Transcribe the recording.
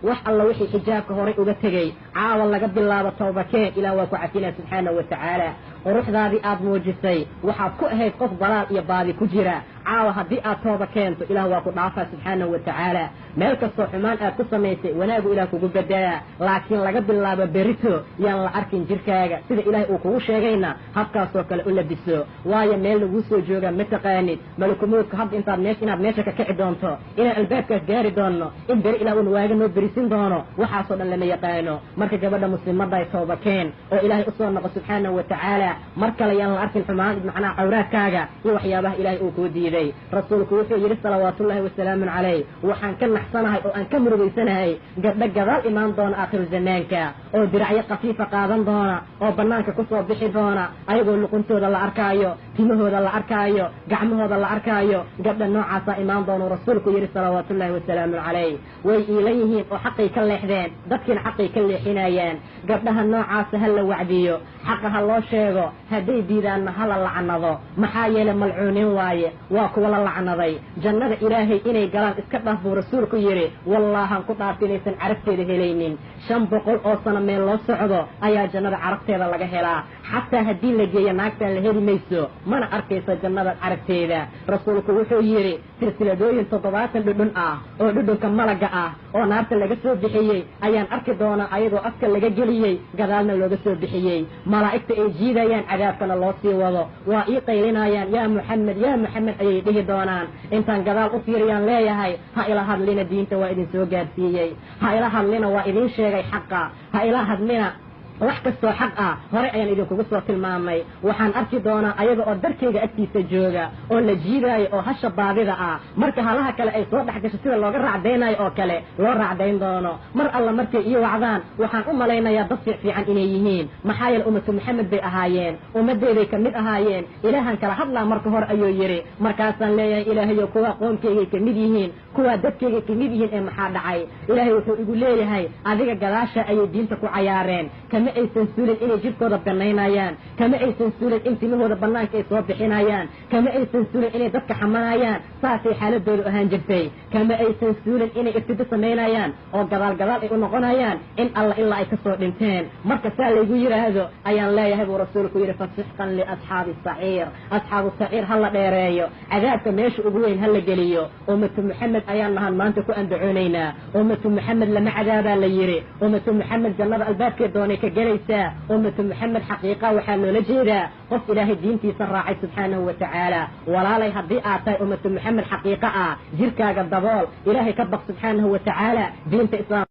Wax alla wixii xijaabka horay uga tegey, caawa laga bilaabo tawbakeen, Ilaah waa ku cafinaa subxaanahu wa tacaala. Quruxdaadii aad muujisay, waxaad ku ahayd qof dalaal iyo baadi ku jira. Caawa haddii aad tooba keento, Ilaah waa ku dhaafaa subxaanahu wa tacaala. Meel kastoo xumaan aad ku samaysay, wanaagu Ilaah kugu bedelaa. Laakiin laga bilaabo berito yaan la arkin jirkaaga. Sida Ilaahay uu kugu sheegayna habkaasoo kale u labiso, waayo meel laguu soo joogaa ma taqaanid. Malakumuudka hadda intaad meesha inaad meesha ka kici doonto, inaan albaabkaas gaari doonno, in beri Ilah uuna waaga noo berisin doono, waxaasoo dhan lama yaqaano. Marka gabadha muslimadday, tooba keen oo Ilaahay usoo noqo subxaanahu wa tacaala. Mar kale yaan la arkin xumaan, macnaha cawraadkaaga iyo waxyaabaha Ilaahay uu kuu diiday. Rasuulku wuxuu yidhi salawaatullaahi wasalaamun calayh: waxaan ka naxsanahay oo aan ka murugaysanahay gabdho gadaal imaan doona aakhiru zamaanka oo diracyo khafiifa qaadan doona oo bannaanka kusoo bixi doona, ayagoo luquntooda la arkaayo, timahooda la arkaayo, gacmahooda la arkaayo. Gabdha noocaasaa imaan doonuu rasuulku yidhi salawaatullaahi wasalaamun calayh. Way iilan yihiin oo xaqay ka leexdeen, dadkiina xaqay ka leexinayaan. Gabdhaha noocaasa ha la wacdiyo, xaqa ha loo sheego, hadday diidaanna ha la lacnado. Maxaa yeelay malcuunin waaye, waa kuwa la lacnaday. Jannada Ilaahay inay galaan iska dhaaf buu rasuulku yidhi, wallaahan ku dhaaf inaysan carabteeda helaynin. 500 oo sano meel loo socdo ayaa jannada carabteeda laga helaa. Xataa haddii la geeyo naagtaan, la heli mayso, mana arkayso jannada carabteeda. Rasuulku wuxuu yidhi: silsiladooyin 70 dhudhun ah oo dhudhunka malaga ah oo naarta laga soo bixiyey ayaan arki doonaa, ayagoo afka laga geliyey, gadaalna looga soo bixiyey, malaa'igta ay jiidayaan, cadaabkana loo sii wado. Waa ii qaylinayaan, "Yaa Muxamed, yaa Muxamed," ayay dhihi doonaan. Intaan gadaal u fiiriyaan leeyahay: "Ha ila hadlina, diinta waa idin soo gaadsiiyey. Ha ila hadlina, waa idin sheegay xaqa. Ha ila hadlina, wax kastoo xaq ah horay ayaan idinkugu soo tilmaamay." Waxaan arki doonaa ayaga oo darkayga agtiisa jooga oo la jiidaayo oo hasha baadida ah marka halaha kale ay soo dhex gasho sida looga raacdaynayo oo kale loo raacdayn doono. Mar alla markay ii wacdaan, waxaan u malaynayaa dad fiic fiican inay yihiin, maxaa yeele ummatu Maxamed bay ahaayeen, ummadeyday ka mid ahaayeen. Ilaahan kala hadlaa marka hore ayuu yidhi. Markaasaan leeyahay: "Ilaahayo, kuwa qoomkaygay ka mid yihiin, kuwaa dadkaygay ka mid yihiin, ee maxaa dhacay?" Ilaahay wuxuu igu leeyahay: "Adiga gadaasha ayay diinta ku cayaareen. Kama aysan suulin inay jidhkooda banaynayaan, kama aysan suulin in timahooda banaanka ay soo bixinayaan, kama aysan suulin inay dadka xamanayaan. Saasay xaaladooda ahaan jirtay. Kama aysan suulin inay irtido samaynayaan oo gadaal gadaal ay u noqonayaan in alla ilaa ay kasoo dhinteen." Marka saa laygu yidhaahdo ayaan leeyahay buu rasuulku yidhi: "Fasixqan liasxaabi saciir." Asxaabu saciir ha la dheereeyo, cadaabka meesha ugu weyn ha la geliyo. Ummatu Maxamed ayaan nahan maanta ku andacoonaynaa. Ummatu Maxamed lama cadaabaa la yidhi. Ummatu Maxamed jannada albaabkee doonay ka gelaysaa. Ummatu Maxamed xaqiiqa waxaa loola jeedaa qof Ilaahay diintiisa raacay subxaanahu wa tacaala. Walaalay, haddii aad tahay ummatu Maxamed xaqiiqa ah, jirkaaga dabool, Ilaahay ka baq subxaanahu wa tacaala, diinta Islaam.